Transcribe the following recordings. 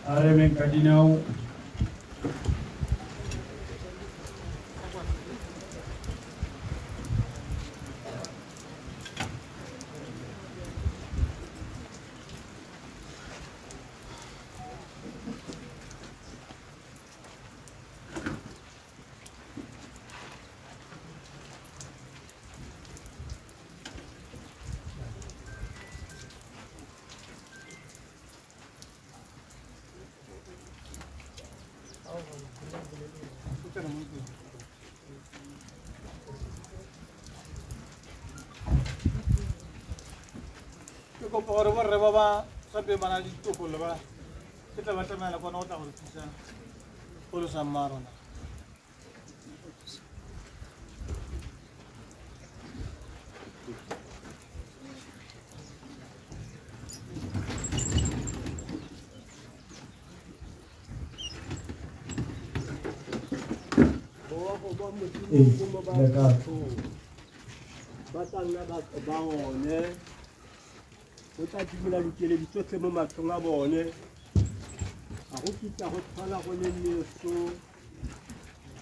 A re emeng ka dinao. Ke kopa gore borre ba ba gape ba na le ditokololo ba ke tla ba tlamela kwana go tla go re thusa go mma rona. Ee, le ka. Ba tla nna batho ba one, o tla dimela dikeledi tsotlhe mo matlhong a bone, ga go kitla go tlhola go le leso,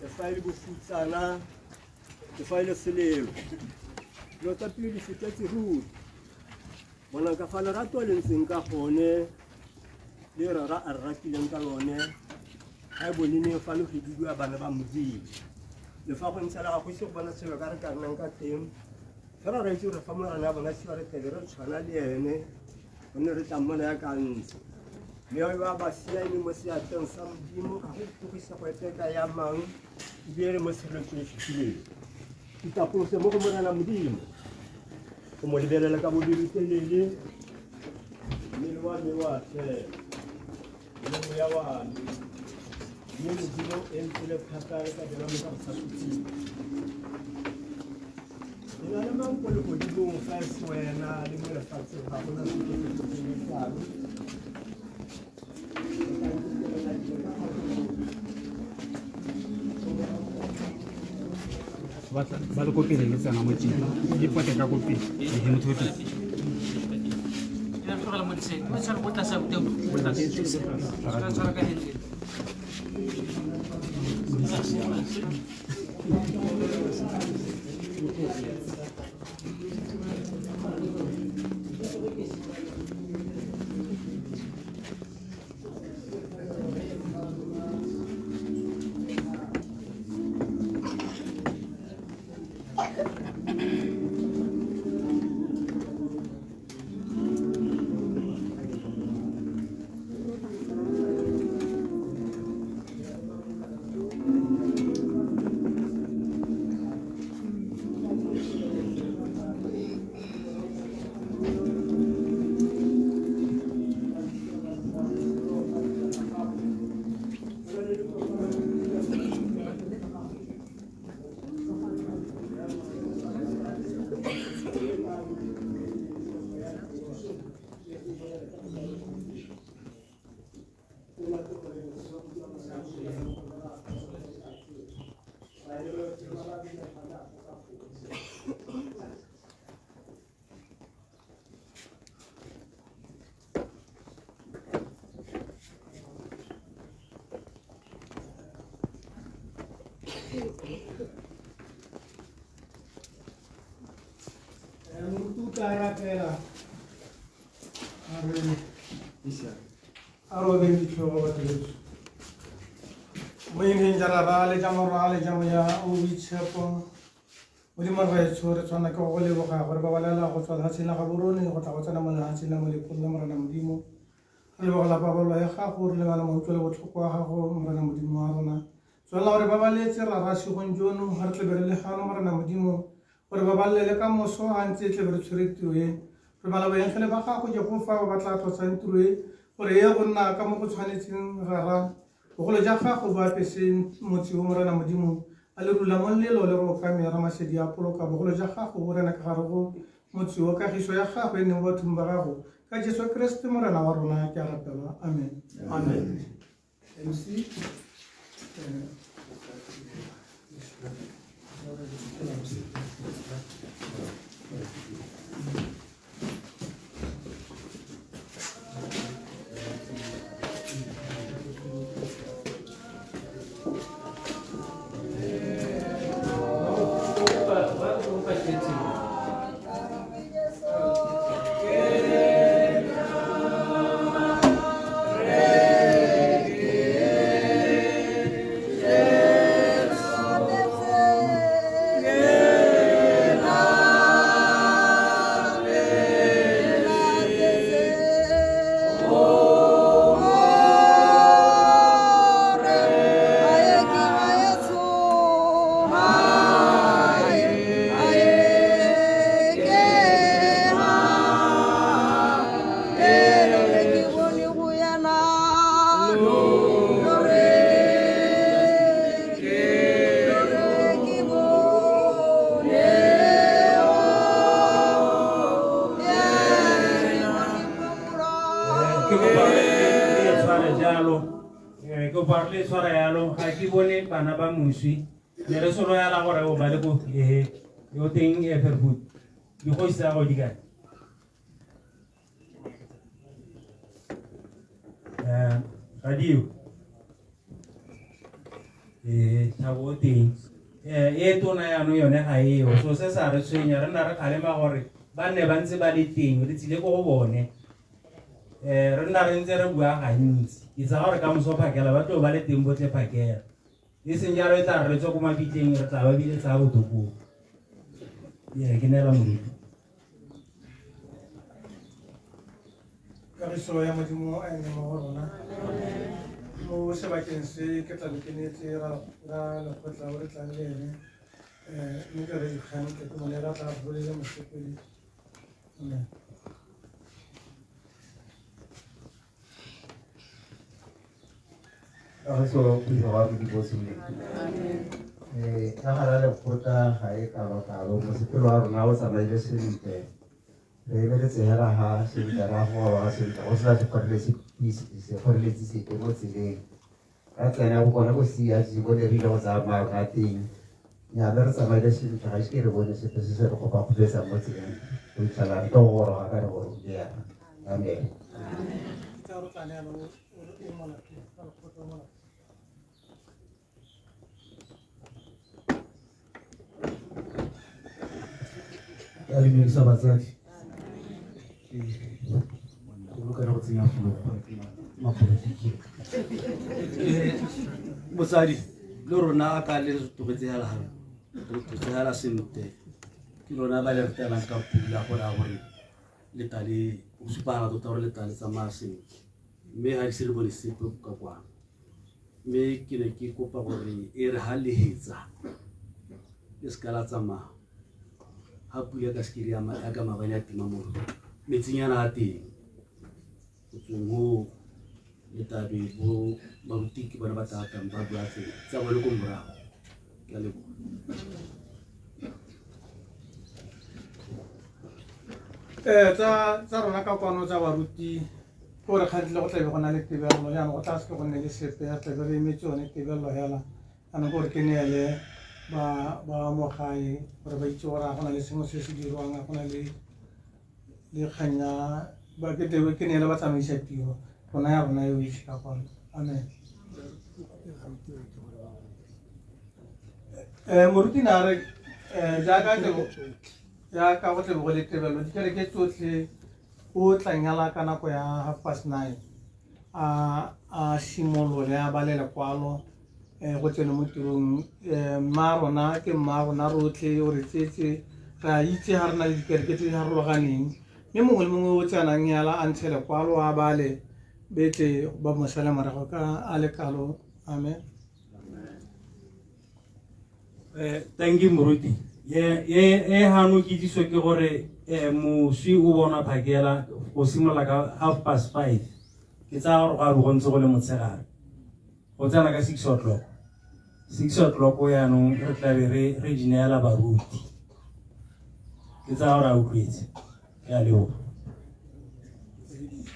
le fa e le bofutsana, le fa e le selelo. Dilo tsa pele di fetetse ruri. Bona ka fa lerato le ntseng ka gone, le rara a re ratileng ka lone, ga e bone fa le go bidiwa bana ba Modimo. Le fa go ntse le ga go ise go bona selo ka re ka nnang ka teng, fela re itse gore fa Morena a bona siwa re tlebe re tshwana le ene, gonne re tla mmona ya ka ntse. Mme ba ba siame mo seatleng sa Modimo, ga go tlogisa go epe ka ya mang, ebile re mo tshireletsong e fitlhileng. Itapolose mo go Morena Modimo, o mo lebelela ka bobelotelele, mmele wa me wa fela, le moya wa me. Mme Modimo e ntse le phaka le ka dira mo ka go sa khutleng. Ke na le mang ko legodimong fa e se wena, le mo lefatsheng ga gona sepe se se sebetsang. Ba le ko pele le tsena mo teng. Di pote ka ko pele. Ehe, motho o teng. E tlogela mo diseng. O tshware ko tlase a boteng. Ko tlase. Tshwara tshwara ka handle. Moruti o tla rapela a re a robeng ditlhogo batho beso mo ineng ja rara le ja morwa le ja moya o boitshepo. Modimo rraetsho, re tshwana ke go go leboga gore ba balela go tswa lefatsheng la Gaborone go tla go tsena mo lefatsheng la Molepolole. Morena Modimo, re lebogela pabalelo ya gago, re lebala mautlo le botlhoko wa gago. Morena Modimo wa rona, tswelela gore ba baletse rara sigong jono ga re tlebe re le gano. Morena Modimo, gore ba balele ka moso ga ntse e tlebe re tshwere tiro e, re bala baengele ba gago Jehofa ba ba tla tlotsang tiro e gore e go nna ka mo go tshwanetseng. Rara, bogolo ja gago bo apese motse o. Morena Modimo, a le rula molelo le go ka mera masedi a poloka bogolo ja gago bo rena ka gare go motse o, kagiso ya gago e nne mo bathong ba gago. Ka Jesu Kriste Morena wa rona ke a rapela, amen. Amen. MC. Ke kopa le tshware jalo, ke kopa le tshware yalo. Ga ke bone bana ba moswi, ne re solo yala gore o ba le ko ehe yo teng e Verwoerd. Dikgosi tsa gago di kae? Ga dio ee, Thabo o teng. E tona yaanong yone ga eo, so se sa re tshwenya. Re nna re kgalema gore ba nne ba ntse ba le teng, re tsile ko go bone. Re nna re ntse re bua gantsi, ke tsa gore ka moso phakela ba tlo ba le teng botlhe phakela, e seng jalo e tla re re tswe ko mabitleng, re tla ba bile tsa botokong. Ee, ke neela moruti. Kagiso ya Modimo a ene mo go rona mo sebakeng se. Ke tla be ke neetse ra lekgotla o re tlang le ene, mme ke re dikgang ke mone ra tla bolele mosepele. Amen. Kagiso puso ga Modimo simoleng. Ka gara lekgotla ga e kalo-kalo, mosepelo wa rona o tsamaile sentle. Re lebeletse hela ga sentle, ra goroga sentle, go sena sekgoreletsi sepe mo tseleng. Ra tsena go kone go CRC ko ne re ile go tsaya maka teng. Nya be re tsamaile sentle, ga ise ke re bone sepe se se re kgopakgopetsang mo tseleng go fitlhela re tlo goroga ka re gorogile yana. Amen. Tsa re tla neela o molato ka lekgotla o molato. Ka dumedisa batsadi. Ke boloka go tsenya fologo mapolotiki. Motsadi le rona a ka le tlogetse hela, re tlogetse hela sentle. Ke lona ba le retelang ka pula gore a gore letale go supagala tota gore letale tsamaya sentle, mme ga ise re bone sepe ka kwano. Mme ke ne ke kopa gore e re ha le hetsa le seka la tsamaya ga pula ka seke ya ka maabane ya tima mollo metsinyana a teng go tsweng ho letabe. Bo baruti ke bona ba tlatang ba bua tsela tsa bone ko morago. Ke a leboga. Tsa rona ka kwano tsa baruti ko re kgatlile go tlabe go na le tebelelo, jaanong go tla seke go nne le sepe, re tlabe re emetse yone tebelelo hela. Jaanong gore ke neele ba mo gae gore ba itse gore a go na le sengwe se se dirwang, a go na le kgang ya ba ke tebe ke neele ba tsamaisa tiro rona ya rona eo itse ka kwano. Amen. Moruti ne a re jaaka go tlebe go le tebelelo dikereke tsotlhe, o tla nyala ka nako ya 9:30, a simolole a bale lekwalo, go tsene mo tirong. Mma rona ke mma rona rotlhe, o re tsetse, re a itse ga re na le dikereke tse di farologaneng, mme mongwe le mongwe o tsenang yala a ntshe lekwalo a bale, betle ba mo sale morago ka a le kalo. Amen. Thank you moruti. Ye hano ke kitsiso ke gore moswi o bonwa phakela go simolola ka 5:30. Ke tsaya gore go a bo go ntse go le motshegare. Go tsena ka 6 o'clock. 6 o'clock yaanong re tla be re di neela baruti. Ke tsaya gore a utlwetse. Ke a leboga.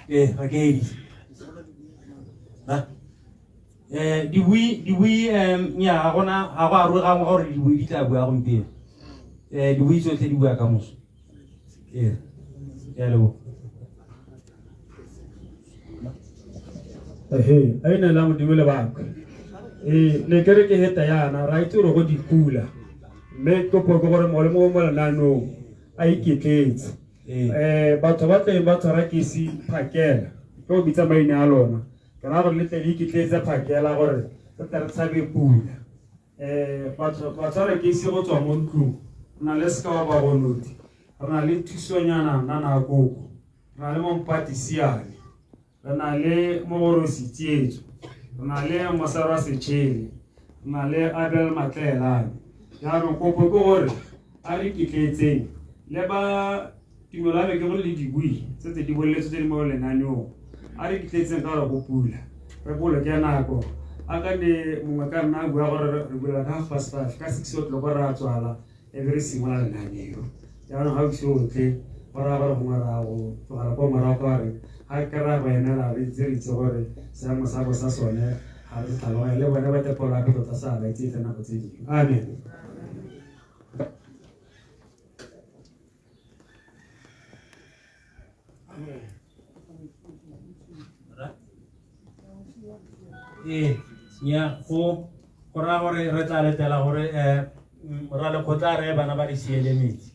Ee, ga ke editse. Ba? Dibui nya ga gona ga go a rogangwa gore dibui di tla bua gompieno. Dibui tsotlhe di bua ka moso. Ee, ke a leboga. Ehe, a ina la Modimo le baka. Ee, ne ke re ke heta yana, ra itse gore go dipula. Mme kopo ke gore mongwe le mongwe mo lenaneong a iketletse. Batho ba tleng ba tshwara kesi phakela. Ke go bitsa maina a lona. Ke raya gore le tle le iketletse phakela gore re tle re tshabe pula. Batho ba tshwara kesi go tswa mo ntlong. Re na le sekao ba gonoti. Re na le thusonyana nana koko. Re na le mompati siane. Re na le mogorosi tsietso. Re na le mosarwa setšhele. Re na le Abel Matleelane. Jaanong kopo ke gore a re iketletseng le ba tumelo ya me ke gore le dibui tse tse di boleletswe tse di mo lenaneong. A re iketletseng ka gore go pula. Re boloke nako. A ka ne mongwe ka nna a bua gore re bula ka 5:30 ka 6 o'clock re a tswala e be re simolola lenaneo. Jaanong ga o ise o tle go raya gore gongwe ra go tlogela kwa morago ka gore ga ke ra go emela re itse re itse gore seemo sa bosa sone ga re se tlhaloganye le bone ba tepolo ya tota sa ba itse nako tse dingwe. Amen. Ee, nya go raya gore re tla letela gore ra lekgotla re bana ba di siele metsi.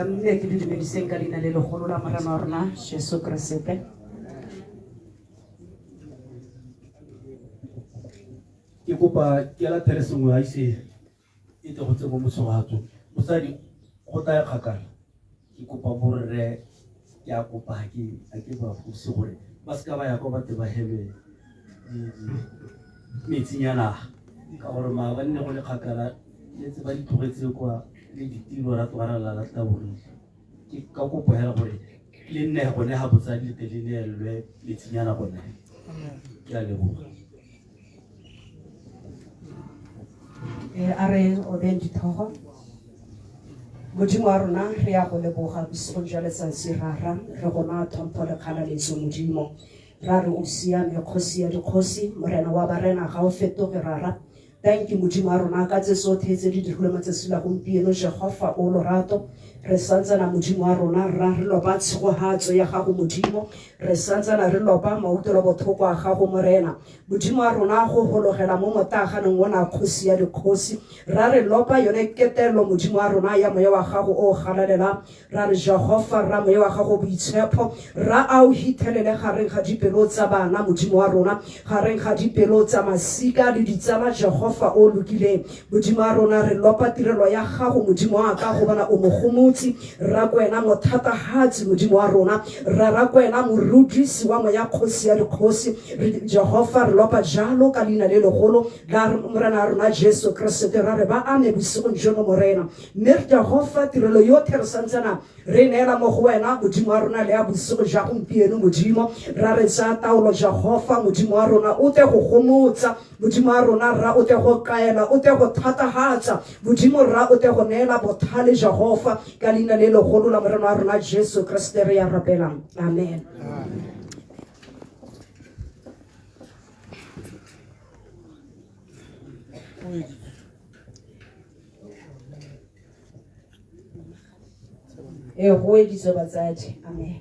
Mme ke le dumediseng ka leina le legolo la Morena wa rona Jesu Keresete. Ke kopa ke latele sengwe a ise e tle go tse mo motshogatso. Mosadi go tla ya kgakala. Ke kopa borre ke a kopa ke a ke ba fuse gore ba seka ba ya kwa ba te ba hebe metsinyana ka gore maabane ne go le kgakala le tse ba di tlogetse kwa le ditiro ra tloga ra lala taborile. Ke ka kopo hela gore le nne gone ga botsadi le te le neelwe metsinyana gone. Ke a leboga. A re obeng dithogo. Modimo wa rona re ya go leboga bosigong jwa letsatsi rara re go naya tlhompho le kgalaletso Modimo. Ra re o siame kgosi ya dikgosi morena wa barena ga o fetoge rara. Thank you Modimo wa rona ka tse tsotlhe tse di dirilweng mo tsatsi la gompieno Jehofa o lorato. Re santsana Modimo wa rona rra re lopa tshegohatso ya gago Modimo. Re santsana re lopa mautelo botlhoko a gago Morena. Modimo wa rona go hologela mo motaganeng ona kgosi ya dikgosi. Ra re lopa yone ketelo Modimo wa rona ya moya wa gago o galalelang. Ra re Jehofa ra moya wa gago boitshepo ra a o hithelele gareng ga dipelo tsa bana Modimo wa rona gareng ga dipelo tsa masika le ditsala Jehofa o lokileng. Modimo wa rona re lopa tirelo ya gago Modimo wa ka go bona o mogomotsi ra kwena mothatahatsi Modimo wa rona ra ra kwena morudisi wa moya kgosi ya dikgosi. Jehofa re lopa jalo ka leina le legolo la Morena rona Jesu Keresete ra re ba ame bosigong jono Morena. Mme Jehofa tirelo yotlhe re santsana re neela mo go wena Modimo wa rona le ya bosigo jwa gompieno Modimo. Ra re tsaya taolo Jehofa Modimo wa rona o tle go gomotsa Modimo wa rona rra o tle go kaela o tle go thatahatsa Modimo rra o tle go neela bothale Jehofa ka leina le legolo la Morena wa rona Jesu Keresete re ya rapelang. Amen. E go editswe batsadi. Amen.